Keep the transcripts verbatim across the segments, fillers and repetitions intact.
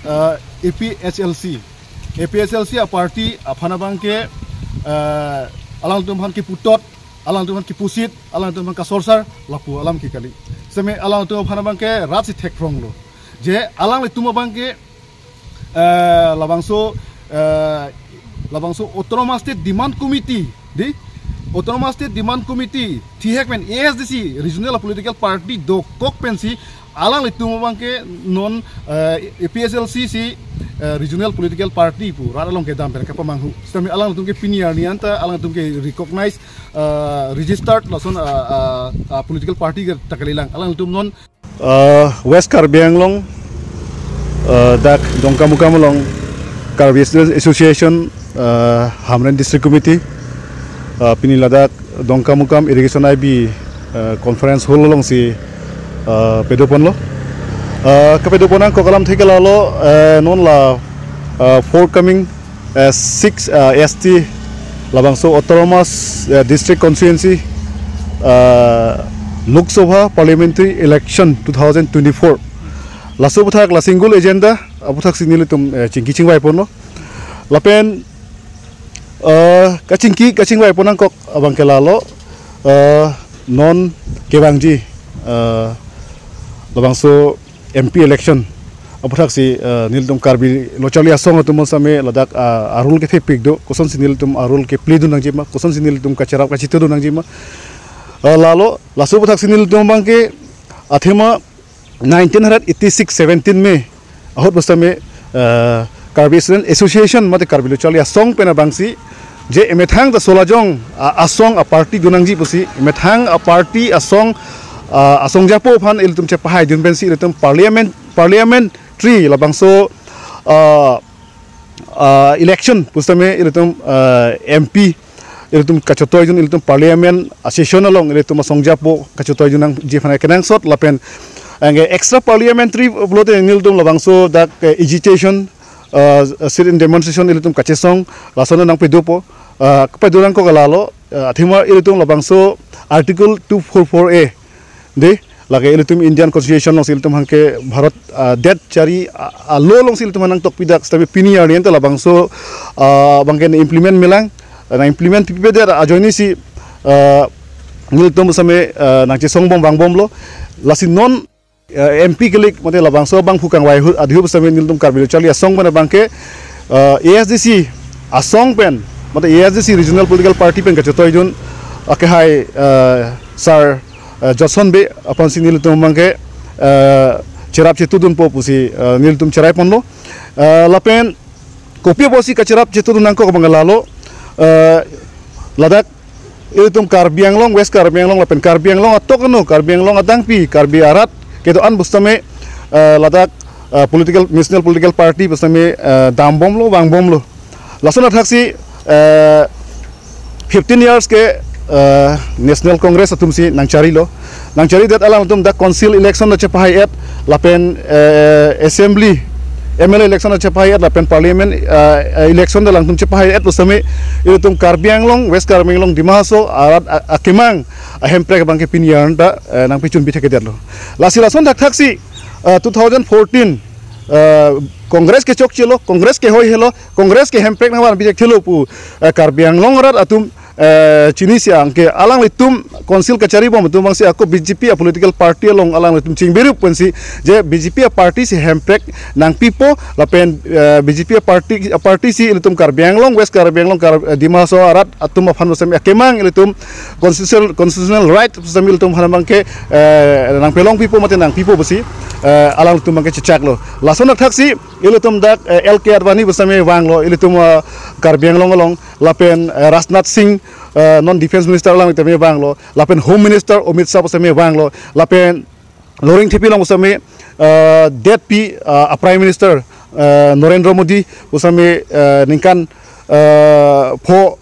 uh, A P H L C, A P H L C a party aphan abangke, uh, alangtum aphan kiputot, alangtum aphan kipusit, alangtum aphan kasorsar lapu alam ke kali. Seme alangtum aphan abangke rat si thekphronglo. Je alanglitum abangke, uh, labangso, uh, labangso Autonomous State Demand Committee, di, Autonomous State Demand Committee thihek pen A S D C regional political party dokok pensi alanglitum abangke non, uh, A P H L C si, uh, regional political party pu rat along kedam pen kapamanghu. Sitame alangtum ke pini arni anta alangtum ke recognize, uh, registered lason, uh, uh, uh, political party ke ta kalilang. Alangtum non, uh, West Karbi Anglong, uh, dak Dongkamukam along Karbi Students Association, uh, Hamren District Committee, uh, pini ladak Dongkamukam Irrigation I B, uh, Conference Hall alongsi, uh, padoponlo. Uh, kapadopon nangkok alamthe ke lalo, uh, non la, uh, forthcoming, uh, six, uh, S T labangso Autonomous, uh, District Constituency, uh, Lok Sabha Parliamentary Election two thousand twenty-four. Laso aphuthak la single agenda aphuthak si nelitum, uh, chingki chingvaiponlo. Lapen, uh, kachingki kachingvaipon nangkok abangke lalo, uh, non kevangji, uh, labangso M P election aphuthak si, uh, nelitum Karbi Lo Charli Asong atum sitame ladak, uh, arule kethepik do, kosonsi nelitum arule kepledun nangjima, kosonsi nelitum kacherap kachetudun nangjima. Uh, lalo, laso aphuthak si nelitum abangke athema nineteen eighty-six seventeen May ahut pusitame, eh, Karbi Student Association mate Karbi Lo Charli Asong pen abangsi je emethang ta solajong a-, asong a party dunangji pusi emethang a party asong, ah, asong japo aphan ilitum chepahaidun pensi ilitum parliament, parliamentary labangso, ah, ah, election pusitame ilitum, ah, M P ilitum kachotoidun, ilitum parliament a session along ilitum asong japo kachotoidun nangji aphan kenangsot lapen anke extra parliamentary pulote nelitum labangso dak, eh, agitation, ah, sit-in demonstration ilitum kachesong lason nangpadopo, ah, kapado nangkok ke lalo, ah, athema ilitum labangso Article two four four A, de, lake ilitum Indian Constitution alongsi ilitum abangke Bharat, ah, det chari, ah, ah, law alongsi ilitum nangtokpidak sitame pini arni anta labangso, ah, abangke nang-implement melang, nang-implement pipedet ajoinesi, ah, nelitum sitame, ah, nangchesongbom vangbomlo. Lasi non, ah, M P kelik mate labangso abangphu kangvai ahut adhihup sitame nelitum Karbi Lo Charli Asong pen abangke, ah, A S D C asong pen mate A S D C regional political party pen kachotoidun akehai, ah, Sir, ah, Johnson Bey aphansi nelitum abangke, ah, cherap chetudunpo pusi, ah, nelitum cheraiponlo. Ah, lapen kopi apotsi kacherap chetudun nangkok abang lalo, ah, ladak ilitum Karbi Anglong, West Karbi Anglong lapen Karbi Anglong atok ano, Karbi Anglong adangpi, Karbi arat kedo-an pusitame, ah, ladak, ah, political, national political party pusitame, ah, dambomlo, vangbomlo. Lason athaksi, eh, fifteen years ke, eh, National Congress atumsi nangcharilo. Nangcharidet alangtum dak council election ta chepahai-et lapen, eh, assembly, M L A election ta chepahai-et lapen parliament, eh, election ta alangtum chepahai-et pusitame ilitum Karbi Anglong, West Karbi Anglong, Dima Hasao arat a-, akemang ahemprek abangke pini arni anta, eh, nangpachunpi thekthedetlo. Lasi lason thakthaksi, eh, two thousand fourteen, eh, Congress kechokchelo, Congress kehoi helo, Congress ke hemprek nangvan bijek thelo pu, eh, Karbi Anglong arat atum, eh, chinisi anke alanglitum council kacharibom atum abangsi ako B J P a political party along alanglitum chingbirup pensi je B J P a party si hemprek nangpipo lapen, eh, B J P a party, a party si ilitum Karbi Anglong, West Karbi Anglong, Kar-, eh, Dima Hasao arat atum aphan pusitame akemang ilitum constitutional, constitutional right pusitame ilitum aphan abangke, eh, nangpelongpipo mate nangpipo pusi, eh, alanglitum abangke chechaklo. Lason athaksi ilitum dak, eh, L K Advani pusitame vanglo, ilitum, eh, Karbi Anglong along, lapen, eh, Rajnath Singh, eh, non defense minister alangtum vanglo, lapen Home Minister Amit Shah pusitame vanglo, lapen Loringthepi along pusitame, eh, detpi, eh, a Prime Minister, eh, Narendra Modi pusitame, eh, ningkan, eh, pho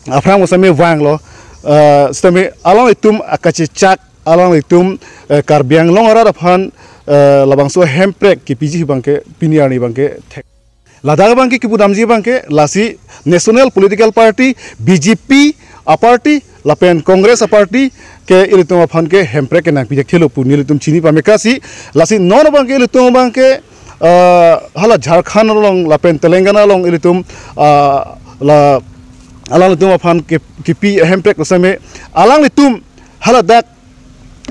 aphrang pusitame vanglo, eh, sitame alanglitum akachechak alanglitum, eh, Karbi Anglong arat aphan, eh, labangso hemprek kepiji abangke pini arni abangke thek. Ladak abangke kipudamji abangke lasi national political party, B J P a party lapen Congress a party ke ilitum aphan ke hemprek ke nangpijek thelo pu nelitum chini pamekasi, lasi non abangke ilitum abangke ah, hala Jharkhand along lapen Telangana along ilitum, ah, la alanglitum aphan ke, kipi hemprek pusitame alanglitum haladak,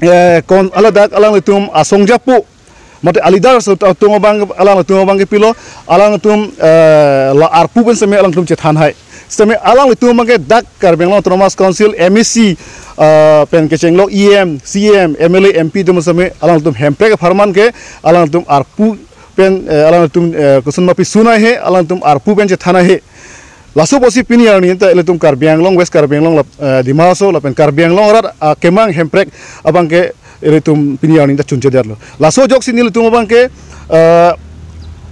eh, kon haladak alanglitum asong japo mate a-leader atum abang, alanglitum abang kepilo, alanglitum, eh, la arpu pen sitame alanglitum chethan hai. Sitame alanglitum abang ke dak Karbi Anglong Autonomous Council M A C, eh, pen kechenglo E M, C M, M L A, M P atum sitame alanglitum hemprek apharman ke alanglitum arpu pen, eh, alanglitum, eh, koson ma pisun hai he, alanglitum arpu pen chethan hai he. Laso apotsi pini arni ta ilitum Karbi Anglong, West Karbi Anglong lap-, eh, Dima Hasao lapen Karbi Anglong arat, ah, kemang hemprek abang ke ilitum pini arni ta chunchedetlo. Laso ajoksi nelitum abang ke, eh,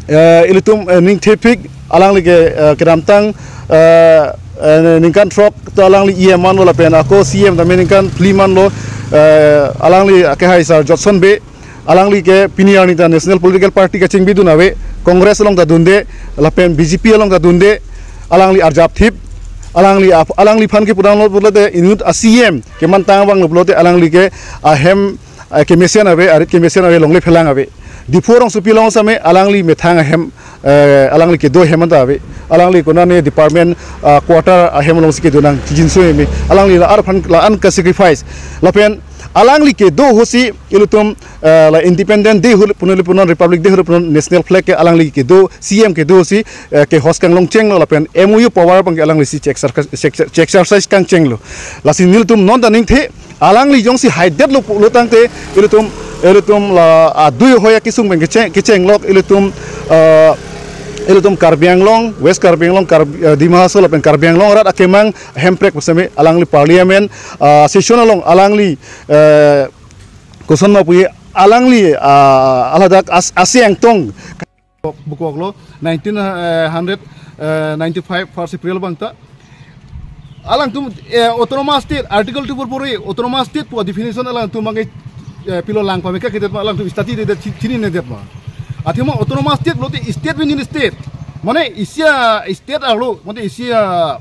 eh, ilitum, eh, ningthepik alangli ke, eh, kedamtang, eh, eh, ningkan throk ta alangli E M manlo lapen ako C M tame ningkan phli manlo, eh, alangli akehai Sir Jotson Bey, alangli ke pini arni ta National Political Party kachingbidun ave, Congress along ta dunde, lapen B J P along ta dunde, alangli arjapthip, alangli ap-, alangliphan ke pudamlo pulote inut a-C M kemantang abanglo pulote alangli ke ahem, eh, kemesen ave, arit kemesen ave, longle phelang ave. Diphu rongsopi along sitame alangli methang ahem, eh, alangli kedo ahem anta ave. Alangli konane department, ah, quarter ahem alongsi kedo nang chijinso eme. Alangli la arphan la-an ka-sacrifice. Lapen alangli kedo ahutsi ilitum, eh, la Independent Day hul punon, punon Republic Day hul punon national flag ke alangli kedo, C M kedo ahutsi, eh, ke-host kanglong chenglo lapen M O U power abang ke alanglisi che-exercise, che-, che-exercise kangchenglo. Lasi nelitum non ta ningthe alangli jongsi haidetlo pulo tangte ilitum, ilitum la adui hoya kesung pen kecheng, kechenglok ilitum, eh, ilitum Karbi Anglong, West Karbi Anglong, Karbi, eh, Dima Hasao lapen Karbi Anglong arat akemang hemprek pusitame alangli parliament, ah, session along alangli, eh, koson ma pu alangli, ah, haladak as-, ase angtong bukoklo nineteen, eh, hundred, eh, ninety-five first April abang ta. Alangtum, eh, autonomous state, Article two four four A, autonomous state pu definition alangtum abang ke, eh, pilo lang pame kakedet ma alangtum study dedet chi-, chininedet ma. Athema autonomous state pulote state within state. Mane isi a-state arlo, mane isi a,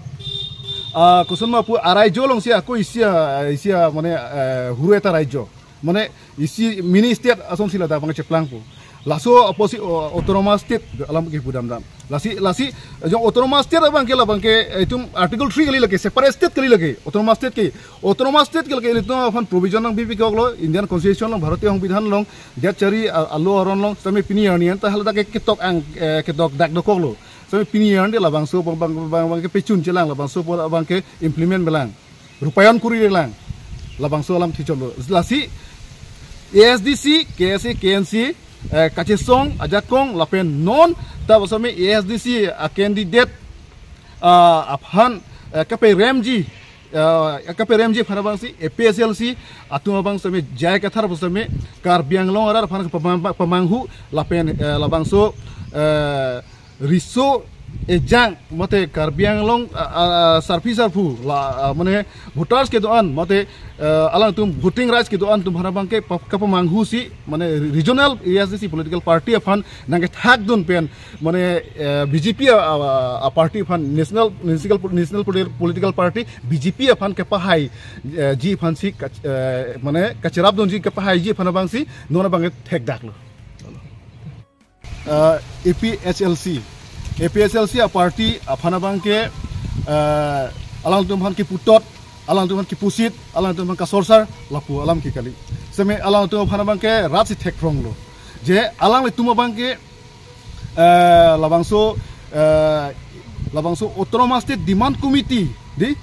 ah, koson ma pu araijo alongsi ako isi a, isi a mane, eh, huru eta raijo. Mane isi mini state asonsi ladak abang cheplangpo. Laso apotsi, o, autonomous state alam ke pudamdam. Lasi, lasi, jong autonomous state abang ke labang ke, eh, itum Article three kali lake, separate state kali lake, autonomous state ke, autonomous state ke lake ilitum aphan provision nangpipi koklo, Indian Constitution along, Bharatiya Songbidhan along, det chari a-, alo aron along, sitame pini arni anta haladak ke ketok ang, eh, ketok dak dokoklo. Sitame pini arni labangso abang, abang, abang, abang ke pechun chelang, labangso abang ke implement melang, rupayon kuri relang. Labangso alam thichonlo. Lasi A S D C, K S A, K N C, eh, kachesong ajakong lapen non ta pusitame A S D C a-candidate, ah, aphan, eh, kaperemji, eh, kaperemji aphan abangsi A P H L C atum abang sitame J I Kathar pusitame Karbi Anglong arat aphan pamang-, pamanghu lapen, eh, labangso, eh, riso ejang mate Karbi Anglong, ah, ah, sarpi sarpo la, ah, mane voters kedo-an mate, eh, alangtum voting rights kedo-an atum aphan abang ke pa-, kapamanghusi mane regional A S D C political party aphan nangkethakdun pen mane, eh, B J P a, a, a party aphan national, national, national political party B J P aphan kepahai, eh, ji aphansi kach-, eh, mane kacherapdunji kepahaiji aphan abangsi non abang ke thekdaklo. Eh, A P H L C. A P H L C a party aphan abang ke, eh, alangtum aphan kiputot, alangtum aphan kipusit, alangtum aphan kasorsar, lapu alam ke kali. Sitame alangtum aphan abang ke rat si thekronglo. Je alanglitum abang ke, eh, labangso, eh, labangso Autonomous State Demand Committee, di?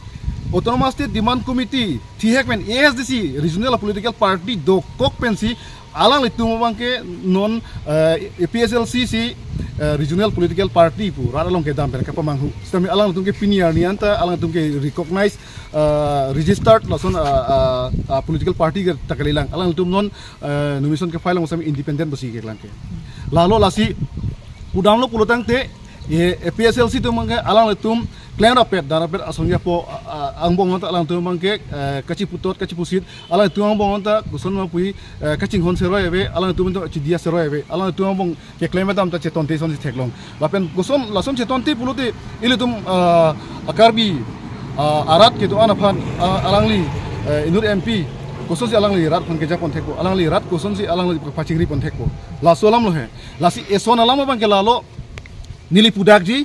Autonomous State Demand Committee, thihek pen A S D C, regional political party dokok pensi, alanglitum abang ke non, eh, A P H L C si, eh, regional political party pu rat along kedam pen kapamanghu. Sitame alangtum ke pini arni anta alangtum ke recognize, eh, registered lason, eh, eh, eh, political party ke ta kalilang. Alangtum non, eh, nomination kefile along sitame independent pusi kelang ke. Lalo lasi pudamlo pulo tangte, eh, A P H L C atum abang ke alanglitum klemrapet, darapet asong japo, a, a, angbong anta alangtum abang ke, eh, kachiputot, kachipusit, alangtum angbong anta koson ma pu, eh, kachinghon seroi ave, alangtum anta chidia seroi ave, alangtum angbong keklem dam ta chetonte asonsi theklong. Lapen koson lason chetonte pulote ilitum, ah, a-Karbi, ah, arat kedo-an aphan, ah, alangli, eh, inut M P, Kosonsi alangli rat aphan keja pon thekpo, alangli rat kosonsi alangli pachingri pon thekpo. Laso alam lo he. Lasi eson alam abang ke lalo, neli pudakji,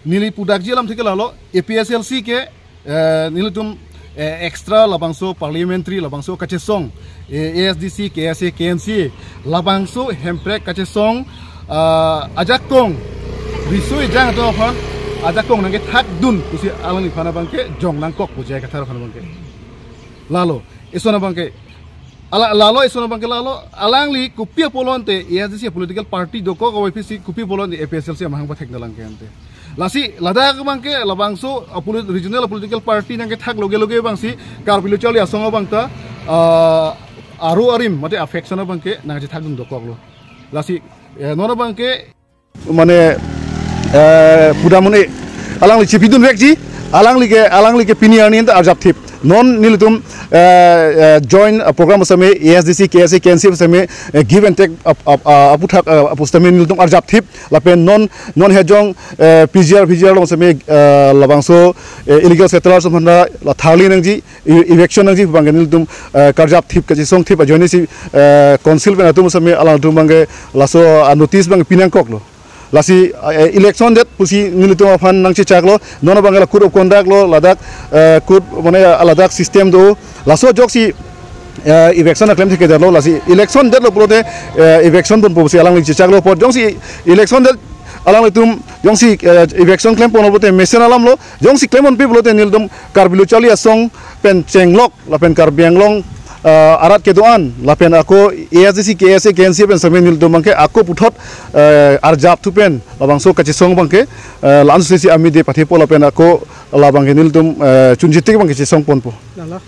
neli pudakji alam theke lalo, A P H L C ke, eh, nelitum, eh, extra labangso parliamentary, labangso kachesong, eh, A S D C, K S A, K N C A, labangso Hemprek kachesong, ah, ajakong, riso ejang atum aphan, ajakong nangkethakdun pusi alangliphan abang ke jong nangkokpo, J I Kathar aphan abang ke. Lalo, eson abang ke, ala, lalo eson abang ke lalo, alangli kopi apolon te A S D C political party dokok, A Y P C kopi apolon te A P H L C amahang pathek dalang ke ante. Lasi ladak abang ke labangso a polit-, regional political party nangkethak loge loge abangsi Karbi Lo Charli Asong abang ta, ah, aru arim mate a faction abang ke nangchethakdun dokoklo. Lasi, eh, non abang ke mane, eh, pudam un-e, alangli chepidunvekji, alangli ke, alangli ke pini arni anta arjap thip. Non nelitum, eh, eh, joint, eh, program sitame, A S D C, K S A, K N C A sitame, eh, give and take ap-, ap-, ah, aputhak, eh, apu sitame nelitum arjap thip. Lapen non, non hejong, eh, P G R, V G R along sitame, eh, labangso, eh, illegal settlers aphan ta la tharli nangji, e-, eviction nangji abang ke nelitum, eh, karjap thip, kachesong thip ajoine si, eh, council pen atum sitame alangtum abang ke laso, ah, notice abang pinangkoklo. Lasi, eh, election det pusi nelitum aphan nangchechaklo, non abang ke la code of conduct lo, ladak, eh, code, mane, ah, ladak system do, laso ajoksi, eh, eviction aklem thekthedetlo, lasi election detlo pulote, eh, eviction ponpo pusi alangli chechaklo apot, jongsi election det alanglitum, jongsi, eh, eviction klem ponlo pulote mesen alam lo, jongsi klem ponpe pulote nelitum Karbi Lo Charli Asong pen chenglok, lapen Karbi Anglong, ah, arat kedo-an, lapen ako A S D C, K S A, K N C A pen sitame nelitum abang ke ako puthot, eh, arjap thu pen labangso kachesong abang ke, eh, la-an susi amide pathepo lapen ako labang ke nelitum, eh, chunjitik abang ke chesong ponpo. Lalo.